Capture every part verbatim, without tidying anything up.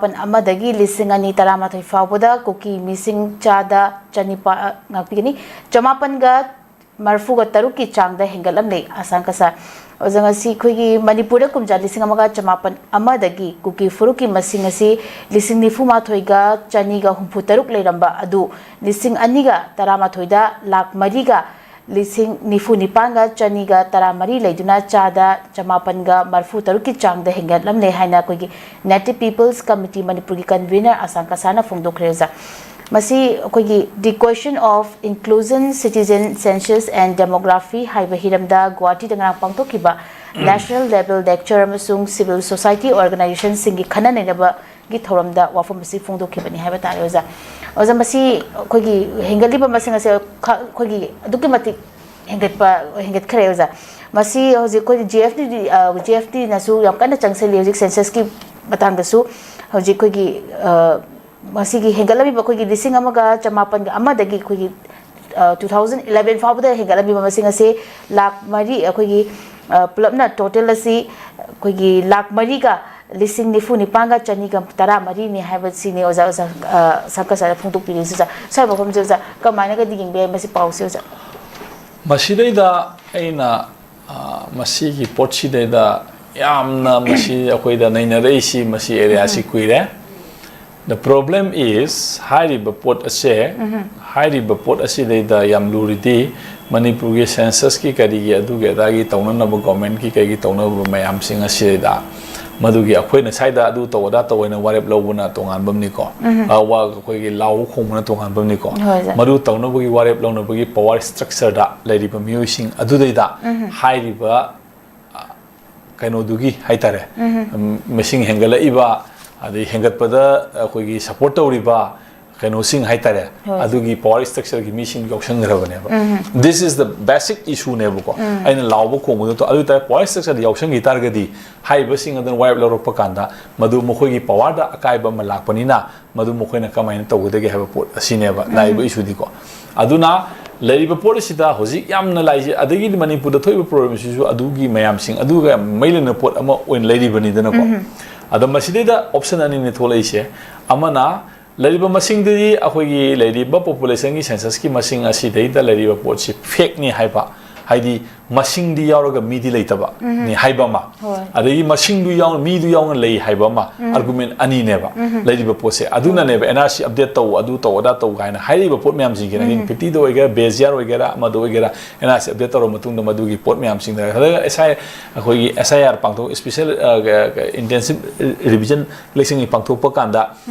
ꯃꯥꯄꯟ ꯑꯃꯗꯒꯤ ꯂꯤꯁꯤꯡ ꯑꯅꯤ ꯇꯔꯥꯃꯥꯊꯣꯏ ꯐꯥꯎꯕꯗ ꯀꯨꯀꯤ ꯃꯤꯁꯤꯡ ꯆꯥꯗ ꯆꯅꯤꯄꯥ-, ꯉꯥꯛꯄꯤꯒꯅꯤ, ꯆꯃꯥꯄꯟꯒ ꯃꯔꯐꯨꯒ ꯇꯔꯨꯛꯀꯤ ꯆꯥꯡꯗ ꯍꯦꯟꯒꯠꯂꯝꯂꯦ꯫ ꯑꯁꯥꯡ ꯀꯁꯥꯔ ꯑꯣꯖꯥ, ꯉꯁꯤ ꯑꯩꯈꯣꯏꯒꯤ ꯃꯅꯤꯄꯨꯔꯗ ꯀꯨꯝꯖꯥ ꯂꯤꯁꯤꯡ ꯑꯃꯒ ꯆꯃꯥꯄꯟ ꯑꯃꯗꯒꯤ ꯀꯨꯀꯤ ꯐꯨꯔꯨꯞꯀꯤ ꯃꯁꯤꯡ ꯑꯁꯤ ꯂꯤꯁꯤꯡ ꯅꯤꯐꯨ ꯃꯥꯊꯣꯏꯒ ꯆꯅꯤꯒ ꯍꯨꯝꯐꯨ ꯇꯔꯨꯛ ꯂꯩꯔꯝꯕ ꯑꯗꯨ ꯂꯤꯁꯤꯡ ꯑꯅꯤꯒ ꯇꯔꯥꯃꯥꯊꯣꯏꯗ ꯂꯥꯛ ꯃꯔꯤꯒ ꯂꯤꯁꯤꯡ ꯅꯤꯐꯨ ꯅꯤꯄꯥꯟꯒ ꯆꯅꯤꯒ ꯇꯔꯥꯃꯔꯤ ꯂꯩꯗꯨꯅ ꯆꯥꯗ ꯆꯃꯥꯄꯟꯒ ꯃꯔꯐꯨ ꯇꯔꯨꯛꯀꯤ ꯆꯥꯡꯗ ꯍꯦꯟꯒꯠꯂꯝꯂꯦ ꯍꯥꯏꯅ ꯑꯩꯈꯣꯏꯒꯤ Native People's Committee ꯃꯅꯤꯄꯨꯔꯒꯤ convener ꯑꯁꯥꯡ ꯀꯁꯥꯔꯅ ꯐꯣꯡꯗꯣꯛꯈ꯭ꯔꯦ ꯑꯣꯖꯥ꯫ ꯃꯁꯤ ꯑꯩꯈꯣꯏꯒꯤ The Question of Inclusion, Citizen Census and Demography ꯍꯥꯏꯕ ꯍꯤꯔꯝꯗ ꯒꯨꯋꯥꯍꯥꯇꯤꯗ ꯉꯔꯥꯡ ꯄꯥꯡꯊꯣꯛꯈꯤꯕ National Level Lecture ꯑꯃꯁꯨꯡ Civil Society Organizationꯁꯤꯡꯒꯤ ꯈꯟꯅ ꯅꯩꯅꯕꯒꯤ ꯊꯧꯔꯝꯗ ꯋꯥꯐꯝ ꯑꯁꯤ ꯐꯣꯡꯗꯣꯛꯈꯤꯕꯅꯤ ꯍꯥꯏꯕ ꯇꯥꯔꯦ ꯑꯣꯖꯥ꯫ ꯑꯣꯖꯥ, ꯃꯁꯤ ꯑꯩꯈꯣꯏꯒꯤ ꯍꯦꯟꯒꯠꯂꯤꯕ ꯃꯁꯤꯡ ꯑꯁꯦ ꯈ-, ꯑꯩꯈꯣꯏꯒꯤ ꯑꯗꯨꯛꯀꯤ ꯃꯇꯤꯛ ꯍꯦꯟꯒꯠꯄ, ꯍꯦꯟꯒꯠꯈ꯭ꯔꯦ ꯑꯣꯖꯥ꯫ ꯃꯁꯤ ꯍꯧꯖꯤꯛ ꯑꯩꯈꯣꯏꯒꯤ G F T, ꯑ, G F Tꯅꯁꯨ ꯌꯥꯝ ꯀꯟꯅ ꯆꯪꯁꯤꯜꯂꯤ ꯍꯧꯖꯤꯛ censusꯀꯤ ꯃꯇꯥꯡꯗꯁꯨ꯫ ꯍꯧꯖꯤꯛ ꯑꯩꯈꯣꯏꯒꯤ, ꯑ, ꯃꯁꯤꯒꯤ ꯍꯦꯟꯒꯠꯂꯝꯃꯤꯕ ꯑꯩꯈꯣꯏꯒꯤ ꯂꯤꯁꯤꯡ ꯑꯃꯒ ꯆꯃꯥꯄꯟꯒ ꯑꯃꯗꯒꯤ ꯑꯩꯈꯣꯏꯒꯤ, ꯑ, two thousand eleven ꯐꯥꯎꯕꯗ ꯍꯦꯟꯒꯠꯂꯝꯃꯤꯕ ꯃꯁꯤꯡ ꯑꯁꯤ ꯂꯥꯛ ꯃꯔꯤ, ꯑꯩꯈꯣꯏꯒꯤ, ꯑ, ꯄꯨꯂꯞꯅ total ꯑꯁꯤ ꯑꯩꯈꯣꯏꯒꯤ ꯂꯥꯛ ꯃꯔꯤꯒ ꯂꯤꯁꯤꯡ ꯅꯤꯐꯨ ꯅꯤꯄꯥꯟꯒ ꯆꯅꯤꯒ ꯇꯔꯥ ꯃꯔꯤꯅꯤ ꯍꯥꯏꯕꯁꯤꯅꯤ ꯑꯣꯖꯥ, ꯑꯣꯖꯥ, ꯑ, ꯁꯪꯀꯁꯥꯗ ꯐꯣꯡꯗꯣꯛꯄꯤꯔꯤꯁꯤ ꯑꯣꯖꯥ꯫ ꯁ꯭ꯋꯥꯏ ꯃꯐꯝꯁꯦ ꯑꯣꯖꯥ ꯀꯃꯥꯏꯅꯒꯗꯤ ꯌꯦꯡꯕ ꯌꯥꯏ ꯃꯁꯤ ꯄꯥꯎꯁꯦ ꯑꯣꯖꯥ? ꯃꯁꯤꯗꯩꯗ ꯑꯩꯅ, ꯑ, ꯃꯁꯤꯒꯤ ꯄꯣꯠꯁꯤꯗꯩꯗ ꯌꯥꯝꯅ ꯃꯁꯤ ꯑꯩꯈꯣꯏꯗ ꯅꯩꯅꯔꯛꯏꯁꯤ ꯃꯁꯤ areaꯁꯤ ꯀꯨꯏꯔꯦ꯫ The problem is, ꯍꯥꯏꯔꯤꯕ ꯄꯣꯠ ꯑꯁꯦ, ꯍꯥꯏꯔꯤꯕ ꯄꯣꯠ ꯑꯁꯤꯗꯩꯗ ꯌꯥꯝ ꯂꯨꯔꯤꯗꯤ ꯃꯅꯤꯄꯨꯔꯒꯤ censusꯀꯤ ꯀꯔꯤꯒꯤ ꯑꯗꯨꯒꯤ ꯑꯗꯥꯒꯤ ꯇꯧꯅꯅꯕ, governmentꯀꯤ ꯀꯩꯒꯤ ꯇꯧꯅꯕ ꯃꯌꯥꯝꯁꯤꯡ ꯑꯁꯤꯗꯩꯗ ꯃꯗꯨꯒꯤ ꯑꯩꯈꯣꯏꯅ ꯁ꯭ꯋꯥꯏꯗ ꯑꯗꯨ ꯇꯧ ꯑꯗꯥ ꯇꯧ ꯍꯥꯏꯅ ꯋꯥꯔꯦꯞ ꯂꯧꯕꯅ ꯇꯣꯉꯥꯟꯕ ꯑꯃꯅꯤꯀꯣ꯫ ꯑ, ꯋꯥ-, ꯑꯩꯈꯣꯏꯒꯤ ꯂꯥꯎꯕ ꯈꯣꯡꯕꯅ ꯇꯣꯉꯥꯟꯕ ꯑꯃꯅꯤꯀꯣ꯫ ꯍꯣꯏ, ꯑꯣꯖꯥ꯫ ꯃꯗꯨ ꯇꯧꯅꯕꯒꯤ ꯋꯥꯔꯦꯞ ꯂꯧꯅꯕꯒꯤ power structureꯗ ꯂꯩꯔꯤꯕ ꯃꯤꯑꯣꯏꯁꯤꯡ ꯑꯗꯨꯗꯩꯗ ꯍꯥꯏꯔꯤꯕ, ꯑ, ꯀꯩꯅꯣꯗꯨꯒꯤ ꯍꯥꯏꯇꯥꯔꯦ, ꯎꯝ, ꯃꯁꯤꯡ ꯍꯦꯟꯒꯠꯂꯛꯏꯕ, ꯑꯗꯩ ꯍꯦꯟꯒꯠꯄꯗ ꯑꯩꯈꯣꯏꯒꯤ support ꯇꯧꯔꯤꯕ ꯀꯩꯅꯣꯁꯤꯡ ꯍꯥꯏꯇꯥꯔꯦ, ꯍꯣꯏ꯫ ꯑꯗꯨꯒꯤ power structureꯒꯤ ꯃꯤꯁꯤꯡ ꯌꯥꯎꯁꯟꯈ꯭ꯔꯕꯅꯦꯕ꯫ This is the basic issueꯅꯦꯕꯀꯣ꯫ ꯑꯩꯅ ꯂꯥꯎꯕ ꯈꯣꯡꯕꯗꯣ ꯇꯧ-, ꯑꯗꯨ ꯑꯣꯏꯇꯥꯔꯗꯤ power structureꯗ ꯌꯥꯎꯁꯟꯈꯤ ꯇꯥꯔꯒꯗꯤ ꯍꯥꯏꯔꯤꯕꯁꯤꯡ ꯑꯗꯨꯅ ꯋꯥꯔꯦꯞ ꯂꯧꯔꯛꯄ ꯀꯥꯟꯗ ꯃꯗꯨ ꯃꯈꯣꯏꯒꯤ powerꯗ ꯑꯀꯥꯏꯕ ꯑꯃ ꯂꯥꯛꯄꯅꯤꯅ ꯃꯗꯨ ꯃꯈꯣꯏꯅ ꯀꯃꯥꯏꯅ ꯇꯧꯒꯗꯒꯦ ꯍꯥꯏꯕ ꯄꯣꯠ ꯑꯁꯤꯅꯦꯕ ꯂꯥꯛꯏꯕ issueꯗꯤꯀꯣ꯫ ꯑꯗꯨꯅ ꯂꯩꯔꯤꯕ ꯄꯣꯠ ꯑꯁꯤꯗ ꯍꯧꯖꯤꯛ ꯌꯥꯝꯅ ꯂꯥꯛꯏꯁꯦ, ꯑꯗꯒꯤꯗꯤ ꯃꯅꯤꯄꯨꯔꯗ ꯊꯣꯛꯏꯕ problemꯁꯤꯁꯨ ꯑꯗꯨꯒꯤ ꯃꯌꯥꯝꯁꯤꯡ ꯑꯗꯨꯒ ꯌꯥꯝ ꯃꯔꯤ ꯂꯩꯅꯕ ꯄꯣꯠ ꯑꯃ ꯑꯣꯏꯅ ꯂꯩꯔꯤꯕꯅꯤꯗꯅꯀꯣ꯫ ꯑꯗꯣ ꯃꯁꯤꯗꯩꯗ option ꯑꯅꯤꯅꯤ ꯊꯣꯛꯂꯛꯏꯁꯦ꯫ ꯑꯃꯅ ꯂꯩꯔꯤꯕ ꯃꯁꯤꯡꯗꯨꯗꯤ ꯑꯩꯈꯣꯏꯒꯤ ꯂꯩꯔꯤꯕ populationꯒꯤ censusꯀꯤ ꯃꯁꯤꯡ ꯑꯁꯤꯗꯩꯗ ꯂꯩꯔꯤꯕ ꯄꯣꯠꯁꯤ fakeꯅꯤ ꯍꯥꯏꯕ, ꯍꯥꯏꯗꯤ ꯃꯁꯤꯡꯗꯤ ꯌꯥꯎꯔꯒ ꯃꯤꯗꯤ ꯂꯩꯇꯕꯅꯤ ꯍꯥꯏꯕ ꯑꯃ, ꯍꯣꯏ꯫ ꯑꯗꯒꯤ ꯃꯁꯤꯡꯗꯨ ꯌꯥꯎꯅ ꯃꯤꯗꯨ ꯌꯥꯎꯅ ꯂꯩ ꯍꯥꯏꯕ ꯑꯃ, argument ꯑꯅꯤꯅꯦꯕ ꯂꯩꯔꯤꯕ ꯄꯣꯠꯁꯦ꯫ ꯑꯗꯨꯅꯅꯦꯕ N R C update ꯇꯧ, ꯑꯗꯨ ꯇꯧ, ꯑꯗꯥ ꯇꯧ ꯀꯥꯏꯅ ꯍꯥꯏꯔꯤꯕ ꯄꯣꯠ ꯃꯌꯥꯝꯁꯤꯡꯁꯦ, nineteen fiftyꯗ ꯑꯣꯏꯒꯦꯔꯥ, base year ꯑꯣꯏꯒꯦꯔꯥ, ꯑꯃꯗ ꯑꯣꯏꯒꯦꯔꯥ, N R C update ꯇꯧꯔꯕ ꯃꯇꯨꯡꯗ ꯃꯗꯨꯒꯤ ꯄꯣꯠ ꯃꯌꯥꯝꯁꯤꯡꯗ ꯈꯔ S I, ꯑꯩꯈꯣꯏꯒꯤ S I R ꯄꯥꯡꯊꯣꯛ, special, ꯑ, intensive revision electionꯒꯤ ꯄꯥꯡꯊꯣꯛꯄ ꯀꯥꯟꯗ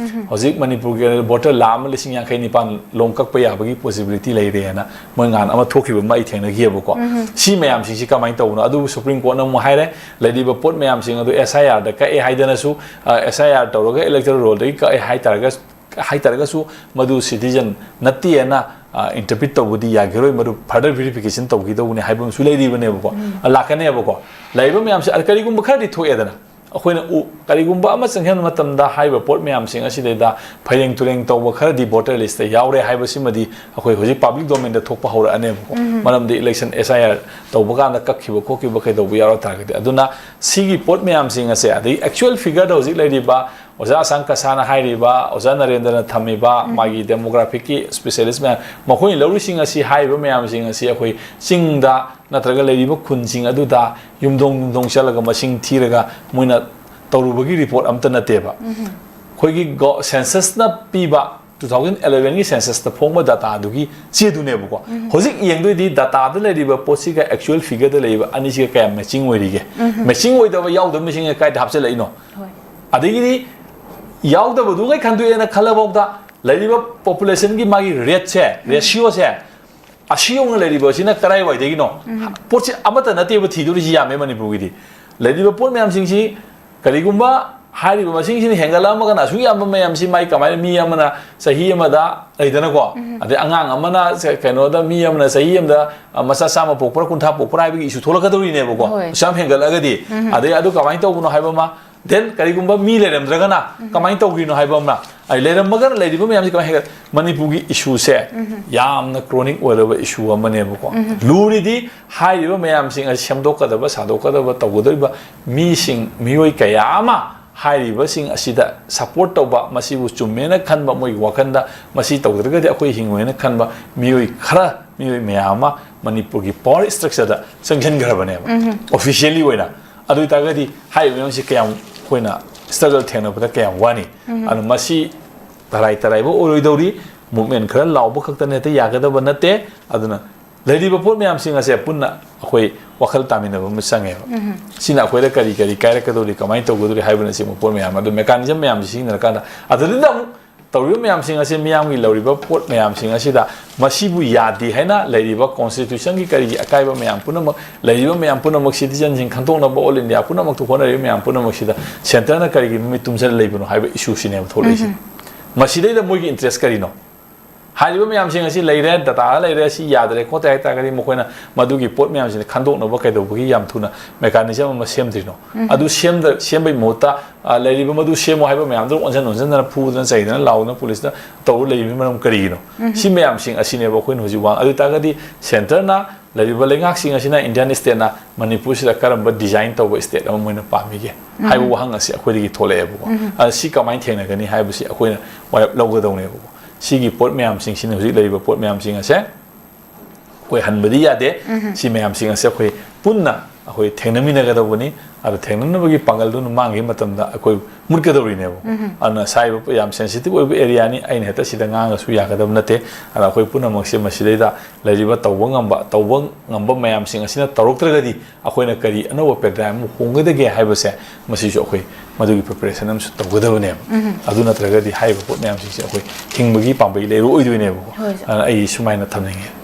ꯍꯧꯖꯤꯛ ꯃꯅꯤꯄꯨꯔꯒꯤ voter ꯂꯥꯈ ꯑꯃ ꯂꯤꯁꯤꯡ ꯌꯥꯡꯈꯩ ꯅꯤꯄꯥꯟ ꯂꯣꯝ ꯀꯛꯄ ꯌꯥꯕꯒꯤ possibility ꯂꯩꯔꯦꯅ ꯃꯣꯏ ꯉꯍꯥꯟ ꯑꯃ ꯊꯣꯛꯈꯤꯕ ꯑꯃ ꯑꯩ ꯊꯦꯡꯅꯈꯤꯑꯕꯀꯣ꯫ ꯁꯤ ꯃꯌꯥꯝꯁꯤꯡꯁꯤ ꯀꯃꯥꯏꯅ ꯇꯧꯕꯅꯣ? ꯑꯗꯨꯕꯨ Supreme Courtꯅ ꯑꯃꯨꯛ ꯍꯥꯏꯔꯦ, ꯂꯩꯔꯤꯕ ꯄꯣꯠ ꯃꯌꯥꯝꯁꯤꯡ ꯑꯗꯨ S I Rꯗ ꯀꯛꯑꯦ ꯍꯥꯏꯗꯅꯁꯨ, ꯑ, S I R ꯇꯧꯔꯒ electoral rollꯗꯒꯤ ꯀꯛꯑꯦ ꯍꯥꯏꯇꯥꯔꯒ, ꯍꯥꯏꯇꯥꯔꯒꯁꯨ ꯃꯗꯨ citizen ꯅꯠꯇꯦꯅ, ꯑ, interpret ꯇꯧꯕꯗꯤ ꯌꯥꯈꯤꯔꯣꯏ, ꯃꯗꯨ further verification ꯇꯧꯈꯤꯗꯧꯕꯅꯤ ꯍꯥꯏꯕ ꯑꯃꯁꯨ ꯂꯩꯔꯤꯕꯅꯦꯕꯀꯣ꯫ ꯑ, ꯂꯥꯛꯀꯅꯦꯕꯀꯣ꯫ ꯂꯩꯔꯤꯕ ꯃꯌꯥꯝꯁꯦ, ꯑ, ꯀꯔꯤꯒꯨꯝꯕ ꯈꯔꯗꯤ ꯊꯣꯛꯑꯦꯗꯅ꯫ ꯑꯩꯈꯣꯏꯅ ꯎ-, ꯀꯔꯤꯒꯨꯝꯕ ꯑꯃ ꯆꯪꯁꯤꯟꯕ ꯃꯇꯝꯗ ꯍꯥꯏꯔꯤꯕ ꯄꯣꯠ ꯃꯌꯥꯝꯁꯤꯡ ꯑꯁꯤꯗꯩꯗ ꯐꯩꯔꯦꯡ ꯇꯨꯔꯦꯡ ꯇꯧꯕ ꯈꯔꯗꯤ voter listꯇ ꯌꯥꯎꯔꯦ ꯍꯥꯏꯕꯁꯤꯃꯗꯤ ꯑꯩꯈꯣꯏ ꯍꯧꯖꯤꯛ public domainꯗ ꯊꯣꯛꯄ ꯍꯧꯔꯛꯑꯅꯦꯕꯀꯣ꯫ ꯃꯔꯝꯗꯤ election S I R ꯇꯧꯕ ꯀꯥꯟꯗ ꯀꯛꯈꯤꯕ ꯈꯣꯠꯈꯤꯕ ꯀꯩꯗꯧꯕ ꯌꯥꯎꯔ ꯇꯥꯔꯒꯗꯤ꯫ ꯑꯗꯨꯅ ꯁꯤꯒꯤ ꯄꯣꯠ ꯃꯌꯥꯝꯁꯤꯡ ꯑꯁꯦ, ꯑꯗꯒꯤ actual figureꯗ ꯍꯧꯖꯤꯛ ꯂꯩꯔꯤꯕ ꯑꯣꯖꯥ ꯑꯁꯥꯡ ꯀꯁꯥꯅ ꯍꯥꯏꯔꯤꯕ, ꯑꯣꯖꯥ ꯅꯔꯦꯟꯗ꯭ꯔꯅ ꯊꯝꯃꯤꯕ ꯃꯥꯒꯤ demographic specialist ꯃꯌꯥꯝ, ꯃꯈꯣꯏꯅ ꯂꯧꯔꯤꯁꯤꯡ ꯑꯁꯤ, ꯍꯥꯏꯔꯤꯕ ꯃꯌꯥꯝꯁꯤꯡ ꯑꯁꯤ ꯑꯩꯈꯣꯏ ꯆꯤꯡꯗ ꯅꯠꯇ꯭ꯔꯒ ꯂꯩꯔꯤꯕ ꯈꯨꯟꯁꯤꯡ ꯑꯗꯨꯗ ꯌꯨꯝꯊꯣꯡ ꯌꯨꯝꯊꯣꯡ ꯆꯠꯂꯒ ꯃꯁꯤꯡ ꯊꯤꯔꯒ ꯃꯣꯏꯅ ꯇꯧꯔꯨꯕꯒꯤ report ꯑꯝꯇ ꯅꯠꯇꯦꯕ꯫ ꯑꯩꯈꯣꯏꯒꯤ censusꯅ ꯄꯤꯕ two thousand elevenꯒꯤ censusꯇ ꯐꯣꯡꯕ dataꯗꯨꯒꯤ ꯆꯦꯗꯨꯅꯦꯕꯀꯣ꯫ ꯍꯧꯖꯤꯛ ꯌꯦꯡꯗꯣꯏꯗꯤ dataꯗ ꯂꯩꯔꯤꯕ ꯄꯣꯠꯁꯤꯒ actual figureꯗ ꯂꯩꯔꯤꯕ ꯑꯅꯤꯁꯤꯒ ꯀꯌꯥꯝ matching ꯑꯣꯏꯔꯤꯒꯦ꯫ Matching ꯑꯣꯏꯗꯕ, ꯌꯥꯎꯗꯕ ꯃꯁꯤꯡꯁꯦ ꯀꯥꯏꯗ ꯍꯥꯞꯆꯤꯜꯂꯛꯏꯅꯣ? ꯍꯣꯏ꯫ ꯑꯗꯒꯤꯗꯤ ꯌꯥꯎꯗꯕꯗꯨꯉꯩ ꯈꯟꯗꯣꯛꯑꯦꯅ ꯈꯜꯂꯐꯥꯎꯗ ꯂꯩꯔꯤꯕ populationꯒꯤ ꯃꯥꯒꯤ rateꯁꯦ, ratioꯁꯦ, ꯑꯁꯤ ꯌꯧꯅ ꯂꯩꯔꯤꯕ ꯑꯁꯤꯅ ꯀꯗꯥꯏꯋꯥꯏꯗꯒꯤꯅꯣ? ꯄꯣꯠꯁꯤ ꯑꯃꯠꯇ ꯅꯠꯇꯦꯕ ꯊꯤꯗꯣꯔꯤꯁꯤ, ꯌꯥꯝꯃꯦ ꯃꯅꯤꯄꯨꯔꯒꯤꯗꯤ꯫ ꯂꯩꯔꯤꯕ ꯄꯣꯠ ꯃꯌꯥꯝꯁꯤꯡꯁꯤ, ꯀꯔꯤꯒꯨꯝꯕ ꯍꯥꯏꯔꯤꯕ ꯃꯁꯤꯡꯁꯤꯅ ꯍꯦꯟꯒꯠꯂꯛꯑꯃꯒꯅ ꯑꯁꯨꯛ ꯌꯥꯝꯕ ꯃꯌꯥꯝꯁꯤ ꯃꯥꯏ ꯀꯃꯥꯏꯅ, ꯃꯤ ꯑꯃꯅ ꯆꯍꯤ ꯑꯃꯗ ꯂꯩꯗꯅꯀꯣ, ꯑꯗꯩ ꯑꯉꯥꯡ ꯑꯃꯅ ꯁꯦ-, ꯀꯩꯅꯣꯗ, ꯃꯤ ꯑꯃꯅ ꯆꯍꯤ ꯑꯃꯗ, ꯑ, ꯃꯆꯥ ꯆꯥꯝꯃ ꯄꯣꯛꯄ꯭ꯔꯥ ꯀꯨꯟꯊ꯭ꯔꯥ ꯄꯣꯛꯄ꯭ꯔꯥ ꯍꯥꯏꯕꯒꯤ issue ꯊꯣꯛꯂꯛꯀꯗꯧꯔꯤꯅꯦꯕꯀꯣ꯫ ꯍꯣꯏ꯫ ꯑꯁꯨꯛ ꯌꯥꯝ ꯍꯦꯟꯒꯠꯂꯒꯗꯤ꯫ ꯑꯗꯩ ꯑꯗꯨ ꯀꯃꯥꯏꯅ ꯇꯧꯕꯅꯣ ꯍꯥꯏꯕ ꯑꯃ, then ꯀꯔꯤꯒꯨꯝꯕ ꯃꯤ ꯂꯩꯔꯝꯗ꯭ꯔꯒꯅ ꯀꯃꯥꯏꯅ ꯇꯧꯈ꯭ꯔꯤꯅꯣ ꯍꯥꯏꯕ ꯑꯃ, ꯑꯩ ꯂꯩꯔꯝꯃꯒꯅ ꯂꯩꯔꯤꯕ ꯃꯌꯥꯝꯁꯤ ꯀꯃꯥꯏꯅ ꯍꯦꯟꯒꯠ-, ꯃꯅꯤꯄꯨꯔꯒꯤ issueꯁꯦ ꯌꯥꯝꯅ chronic ꯑꯣꯏꯔꯕ issue ꯑꯃꯅꯦꯕꯀꯣ꯫ ꯂꯨꯔꯤꯗꯤ ꯍꯥꯏꯔꯤꯕ ꯃꯌꯥꯝꯁꯤꯡ ꯑꯁꯤ ꯁꯦꯝꯗꯣꯛꯀꯗꯕ, ꯁꯥꯗꯣꯛꯀꯗꯕ, ꯇꯧꯒꯗꯧꯔꯤꯕ ꯃꯤꯁꯤꯡ, ꯃꯤꯑꯣꯏ ꯀꯌꯥ ꯑꯃ ꯍꯥꯏꯔꯤꯕꯁꯤꯡ ꯑꯁꯤꯗ ꯁꯄꯣꯔꯠ ꯇꯧꯕ, ꯃꯁꯤꯕꯨ ꯆꯨꯝꯃꯦꯅ ꯈꯟꯕ, ꯃꯣꯏꯒꯤ ꯋꯥꯈꯜꯗ ꯃꯁꯤ ꯇꯧꯗ꯭ꯔꯒꯗꯤ ꯑꯩꯈꯣꯏ ꯍꯤꯡꯉꯣꯏꯅ ꯈꯟꯕ ꯃꯤꯑꯣꯏ ꯈꯔ, ꯃꯤꯑꯣꯏ ꯃꯌꯥꯝ ꯑꯃ ꯃꯅꯤꯄꯨꯔꯒꯤ ꯄꯋꯥꯔ ꯁ꯭ꯇ꯭ꯔꯛꯆꯔꯗ ꯆꯪꯁꯤꯟꯈ꯭ꯔꯕꯅꯦꯕ, ꯑꯣꯐꯤꯁꯤꯌꯦꯜꯂꯤ ꯑꯣꯏꯅ꯫ ꯑꯗꯨ ꯑꯣꯏꯇꯥꯔꯒꯗꯤ ꯍꯥꯏꯔꯤꯕ ꯃꯌꯥꯝꯁꯤ ꯀꯌꯥꯝ ꯑꯩꯈꯣꯏꯅ ꯁ꯭ꯇ꯭ꯔꯒꯜ ꯊꯦꯡꯅꯕꯗ ꯀꯌꯥꯝ ꯋꯥꯅꯤ? ꯑꯗꯨ ꯃꯁꯤ ꯇꯔꯥꯏ ꯇꯔꯥꯏꯕ ꯑꯣꯏꯔꯣꯏꯗꯧꯔꯤ꯫ ꯃꯨꯞꯃꯦꯟ ꯈꯔ ꯂꯥꯎꯕ ꯈꯛꯇꯅ ꯍꯦꯛꯇ ꯌꯥꯒꯗꯕ ꯅꯠꯇꯦ꯫ ꯑꯗꯨꯅ ꯂꯩꯔꯤꯕ ꯄꯣꯠ ꯃꯌꯥꯝꯁꯤꯡ ꯑꯁꯦ ꯄꯨꯟꯅ ꯑꯩꯈꯣꯏ ꯋꯥꯈꯜ ꯇꯥꯃꯤꯟꯅꯕ ꯑꯃ ꯆꯪꯉꯦꯕ꯫ ꯁꯤꯅ ꯑꯩꯈꯣꯏꯗ ꯀꯔꯤ ꯀꯔꯤ ꯀꯥꯏꯔꯛꯀꯗꯧꯔꯤ, ꯀꯃꯥꯏꯅ ꯇꯧꯒꯗꯧꯔꯤ ꯍꯥꯏꯕꯅꯆꯤꯡꯕ ꯄꯣꯠ ꯃꯌꯥꯝ ꯑꯗꯨ, ꯃꯦꯀꯥꯅꯤꯖꯝ ꯃꯌꯥꯝꯁꯤ ꯁꯤꯖꯤꯟꯅꯔꯀꯥꯟꯗ, ꯑꯗꯨꯗꯨꯗ ꯑꯃꯨꯛ ꯇꯧꯔꯤꯕ ꯃꯌꯥꯝꯁꯤꯡ ꯑꯁꯤ, ꯃꯤꯌꯥꯝꯒꯤ ꯂꯧꯔꯤꯕ ꯄꯣꯠ ꯃꯌꯥꯝꯁꯤꯡ ꯑꯁꯤꯗ ꯃꯁꯤꯕꯨ ꯌꯥꯗꯦ ꯍꯥꯏꯅ ꯂꯩꯔꯤꯕ ꯀꯣꯟꯁꯇꯤꯇ꯭ꯌꯨꯁꯟꯒꯤ ꯀꯔꯤꯒꯤ ꯑꯀꯥꯏꯕ ꯃꯌꯥꯝ ꯄꯨꯝꯅꯃꯛ, ꯂꯩꯔꯤꯕ ꯃꯌꯥꯝ ꯄꯨꯝꯅꯃꯛ, ꯁꯤꯇꯤꯖꯟꯁꯤꯡ ꯈꯟꯗꯣꯛꯅꯕ ꯑꯣꯜ ꯏꯟꯗꯤꯌꯥ ꯄꯨꯝꯅꯃꯛꯇ ꯍꯣꯠꯅꯔꯤꯕ ꯃꯌꯥꯝ ꯄꯨꯝꯅꯃꯛꯁꯤꯗ ꯁꯦꯟꯇꯔꯅ ꯀꯔꯤꯒꯤ ꯃꯃꯤꯠ ꯇꯨꯝꯁꯤꯜꯂ ꯂꯩꯕꯅꯣ ꯍꯥꯏꯕ ꯏꯁꯨꯁꯤꯅꯦꯕ ꯊꯣꯛꯂꯛꯏꯁꯦ꯫ ꯃꯁꯤꯗꯩꯗ ꯃꯣꯏꯒꯤ ꯏꯟꯇꯔꯦꯁ ꯀꯔꯤꯅꯣ? ꯍꯥꯏꯔꯤꯕ ꯃꯌꯥꯝꯁꯤꯡ ꯑꯁꯤ ꯂꯩꯔꯦ, ꯗꯇꯥ ꯂꯩꯔꯦ, ꯁꯤ ꯌꯥꯗ꯭ꯔꯦ ꯈꯣꯠꯇ꯭ꯔꯦ ꯍꯥꯏꯇꯥꯔꯒꯗꯤ ꯃꯈꯣꯏꯅ ꯃꯗꯨꯒꯤ ꯄꯣꯠ ꯃꯌꯥꯝꯁꯤꯅ ꯈꯟꯗꯣꯛꯅꯕ ꯀꯩꯗꯧꯕꯒꯤ ꯌꯥꯝ ꯊꯨꯅ ꯃꯦꯀꯥꯅꯤꯖꯝ ꯑꯃ ꯁꯦꯝꯗ꯭ꯔꯤꯅꯣ? ꯑꯗꯨ ꯁꯦꯝꯗ-, ꯁꯦꯝꯕꯩ ꯃꯍꯨꯠꯇ, ꯑ, ꯂꯩꯔꯤꯕ ꯃꯗꯨ ꯁꯦꯝꯃꯣ ꯍꯥꯏꯕ ꯃꯌꯥꯝꯗꯨ ꯑꯣꯟꯁꯤꯟ ꯑꯣꯟꯁꯤꯟꯗꯅ, ꯐꯨꯗꯅ ꯆꯩꯗꯅ, ꯂꯥꯎꯗꯅ ꯄꯨꯂꯤꯁꯇ ꯇꯧꯔ ꯂꯩꯕꯒꯤ ꯃꯔꯝ ꯀꯔꯤꯒꯤꯅꯣ? ꯁꯤ ꯃꯌꯥꯝꯁꯤꯡ ꯑꯁꯤꯅꯦꯕ ꯑꯩꯈꯣꯏꯅ ꯍꯧꯖꯤꯛ ꯋꯥ-, ꯑꯗꯨ ꯑꯣꯏꯇꯥꯔꯒꯗꯤ ꯁꯦꯟꯇꯔꯅ ꯂꯩꯔꯤꯕ ꯂꯩꯉꯥꯛꯁꯤꯡ ꯑꯁꯤꯅ, ꯏꯟꯗꯤꯌꯥꯟ ꯁ꯭ꯇꯦꯠꯅ ꯃꯅꯤꯄꯨꯔꯁꯤꯗ ꯀꯔꯝꯕ ꯗꯤꯖꯥꯏꯟ ꯇꯧꯕ ꯁ꯭ꯇꯦꯠ ꯑꯃ ꯃꯣꯏꯅ ꯄꯥꯝꯃꯤꯒꯦ ꯍꯥꯏꯕ ꯋꯥꯍꯪ ꯑꯁꯤ ꯑꯩꯈꯣꯏꯗꯒꯤ ꯊꯣꯛꯂꯛꯑꯦꯕꯀꯣ꯫ ꯑꯗ ꯁꯤ ꯀꯃꯥꯏꯅ ꯊꯦꯡꯅꯒꯅꯤ ꯍꯥꯏꯕꯁꯤ ꯑꯩꯈꯣꯏꯅ ꯋꯥꯔꯦꯞ ꯂꯧꯒꯗꯧꯅꯦꯕꯀꯣ꯫ ꯁꯤꯒꯤ ꯄꯣꯠ ꯃꯌꯥꯝꯁꯤꯡꯁꯤꯅ, ꯍꯧꯖꯤꯛ ꯂꯩꯔꯤꯕ ꯄꯣꯠ ꯃꯌꯥꯝꯁꯤꯡ ꯑꯁꯦ ꯑꯩꯈꯣꯏ ꯍꯟꯕꯗꯤ ꯌꯥꯗꯦ꯫ ꯁꯤ ꯃꯌꯥꯝꯁꯤꯡ ꯑꯁꯦ ꯑꯩꯈꯣꯏ ꯄꯨꯟꯅ ꯑꯩꯈꯣꯏ ꯊꯦꯡꯅꯃꯤꯟꯅꯒꯗꯧꯕꯅꯤ꯫ ꯑꯗꯣ ꯊꯦꯡꯅꯅꯕꯒꯤ ꯄꯥꯡꯒꯜꯗꯨꯅ ꯃꯥꯡꯈꯤꯕ ꯃꯇꯝꯗ ꯑꯩꯈꯣꯏ ꯃꯨꯠꯀꯗꯧꯔꯤꯅꯦꯕ꯫ ꯑꯗꯨꯅ ꯁꯥꯏꯕ ꯌꯥꯝ ꯁꯦꯟꯁꯤꯇꯤꯚ ꯑꯣꯏꯕ ꯑꯦꯔꯤꯌꯥꯅꯤ, ꯑꯩꯅ ꯍꯦꯛꯇ ꯁꯤꯗ ꯉꯥꯡꯉꯁꯨ ꯌꯥꯒꯗꯕ ꯅꯠꯇꯦ꯫ ꯑꯗ ꯑꯩꯈꯣꯏ ꯄꯨꯝꯅꯃꯛꯁꯦ ꯃꯁꯤꯗꯩꯗ ꯂꯩꯔꯤꯕ ꯇꯧꯕ ꯉꯝꯕ, ꯇꯧꯕ ꯉꯝꯕ ꯃꯌꯥꯝꯁꯤꯡ ꯑꯁꯤꯅ ꯇꯧꯔꯛꯇ꯭ꯔꯒꯗꯤ ꯑꯩꯈꯣꯏꯅ ꯀꯔꯤ ꯑꯅꯧꯕ ꯄꯦꯔꯥꯗꯥꯏꯝ ꯑꯃ ꯍꯣꯡꯒꯗꯒꯦ ꯍꯥꯏꯕꯁꯦ, ꯃꯁꯤꯁꯨ ꯑꯩꯈꯣꯏ ꯃꯗꯨꯒꯤ ꯄ꯭ꯔꯤꯄꯦꯔꯦꯁꯟ ꯑꯃꯁꯨ ꯇꯧꯒꯗꯕꯅꯦꯕ꯫ ꯑꯗꯨ ꯅꯠꯇ꯭ꯔꯒꯗꯤ ꯍꯥꯏꯔꯤꯕ ꯄꯣꯠ ꯃꯌꯥꯝꯁꯤꯡꯁꯦ ꯑꯩꯈꯣꯏ ꯍꯤꯡꯕꯒꯤ ꯄꯥꯝꯕꯩ ꯂꯩꯔꯣꯏꯗꯣꯏꯅꯦꯕꯀꯣ꯫ ꯍꯣꯏ, ꯁꯥꯔ꯫ ꯑꯗꯨꯅ ꯑꯩ ꯁꯨꯃꯥꯏꯅ ꯊꯝꯅꯤꯡꯉꯦ꯫